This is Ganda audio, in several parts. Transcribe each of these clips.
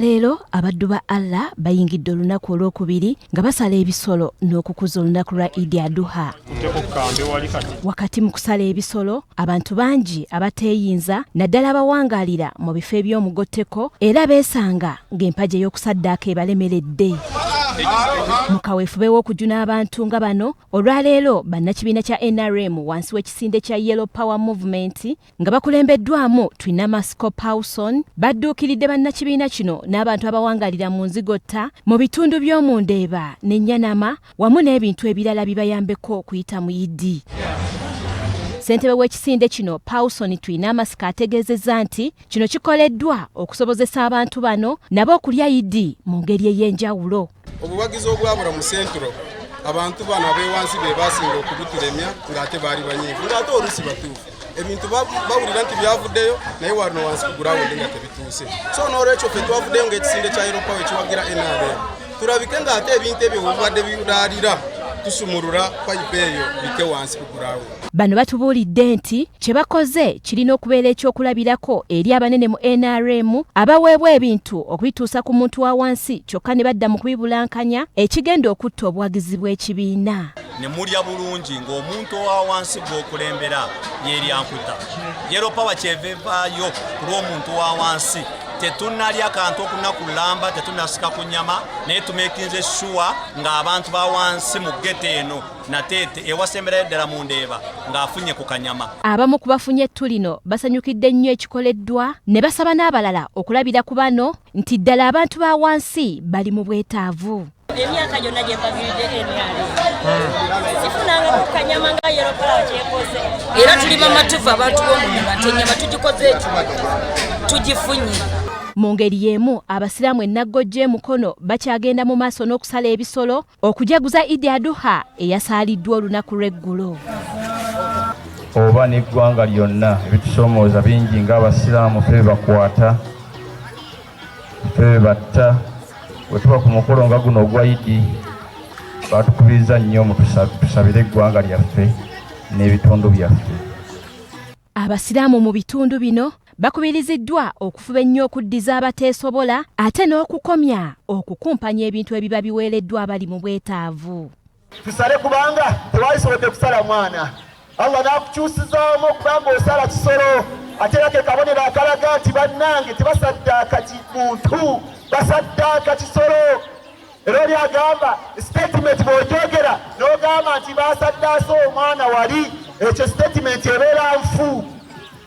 Leero abaddu ba Allah bayingidde olunaku olwokubiri nga basala ebisolo n'okukuza olunaku lwa Idi Aduha. Wakati mu kusala ebisolo, abantu bangi abateeyinza naddala abawangaalira mu bifo eby'omugotteko era beesanga ng'empagi ey'okusaddaaka ebalemeredde. Mu kaweefube w'okujuna abantu nga bano, olwaleero bannakibiina kya NRM wansi w'ekisinde kya Yellow Power Movement nga bakulembeddwamu Twinamasiko Pawson badduukiridde bannakibiina kino n'abantu abawangaalira mu nzigotta mu bitundu by'omu Ndeeba ne Nyanama wamu n'ebintu ebirala bibayambeko okuyita mu Idi. Ssentebe w'ekisinde kino Pawson Twinamasiko ategeezezza nti kino kikoleddwa okusobozesa abantu bano nabo okulya Idi mu ngeri ey'enjawulo. Obuwagizi obwabula mu Central, abantu bano ab'ewansi be basinga okubutulemya ng'ate baali banyiivu ng'ate oluusi batuufu. Ebintu bawulira nti byavuddeyo naye wano wansi ku gurawundi nga tebituuse. So n'olwekyo ffe twavuddeyo ng'ekisinde kya Yellow Power ekiwagira NRM tulabike ng'ate ebintu ebyo bwe bibadde biraalira tusumulula payipu eyo bike wansi ku gurawundi. Bano batubuulidde nti kye bakoze kirina okubeera ekyokulabirako eri abanene mu NRM abaweebwa ebintu okubituusa ku muntu wa wansi kyokka ne badda mu kubibulankanya ekigenda okutta obuwagizi bw'ekibiina. Ne mulya bulungi ng'omuntu owa wansi gw'okulembera yeerya nkuta. Yellow Power kyeva evaayo ku lw'omuntu wa wansi. Tetunnalya kantu okunaku lulamba, tetunnasika ku nnyama, naye tumekinze shuwa ng'abantu ba wansi mu ghetto eno Nateete ewasemberayo ddala mu Ndeeba ng'afunye ku kanyama. Abamu ku bafunye ettu lino basanyukidde nnyo ekikoleddwa ne basaba n'abalala okulabira ku bano nti ddala abantu ba wansi bali mu bwetaavu. Emyaka gyonna gye mpagiridde NRM sifunanga ku kanyama nga Yellow Power kyekoze. Era tuli bamativu abantu b'omunyuma nti ennyama tugikoze eki tugifunye. Mu ngeri y'emu abasiraamu e Naggojja e Mukono bakyagenda mu maaso n'okusala ebisolo okujaguza Idi Aduha eyasaaliddwa olunaku lw'eggulo. Oba n'eggwanga lyonna ebitusoomooza bingi ng'abasiraamu ffe bebakwata, ffe bebatta. Bwe tuba ku mukolo nga guno ogwa Idi batukubiriza nnyo tusabire eggwanga lyaffe n'ebitundu byaffe. Abasiraamu mu bitundu bino bakubiriziddwa okufuba ennyo okuddiza abateesobola ate n'okukomya okukumpanya ebintu ebiba biweereddwa abali mu bwetaavu. Tusale kubanga tewalisobodde kusala mwana, Allah n'akukyusizaamu okubanga osala kisolo, ate era ke kabonero akalaga nti bannange tebasaddaaka muntu, basaddaaka kisolo. Era oli agamba statement bw'ogyogera n'ogamba nti basaddaase omwana wali, ekyo statement ebeera nfu.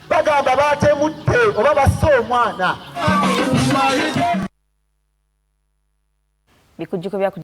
Bagamba baatemudde oba basse omwana. Bikujjuko bya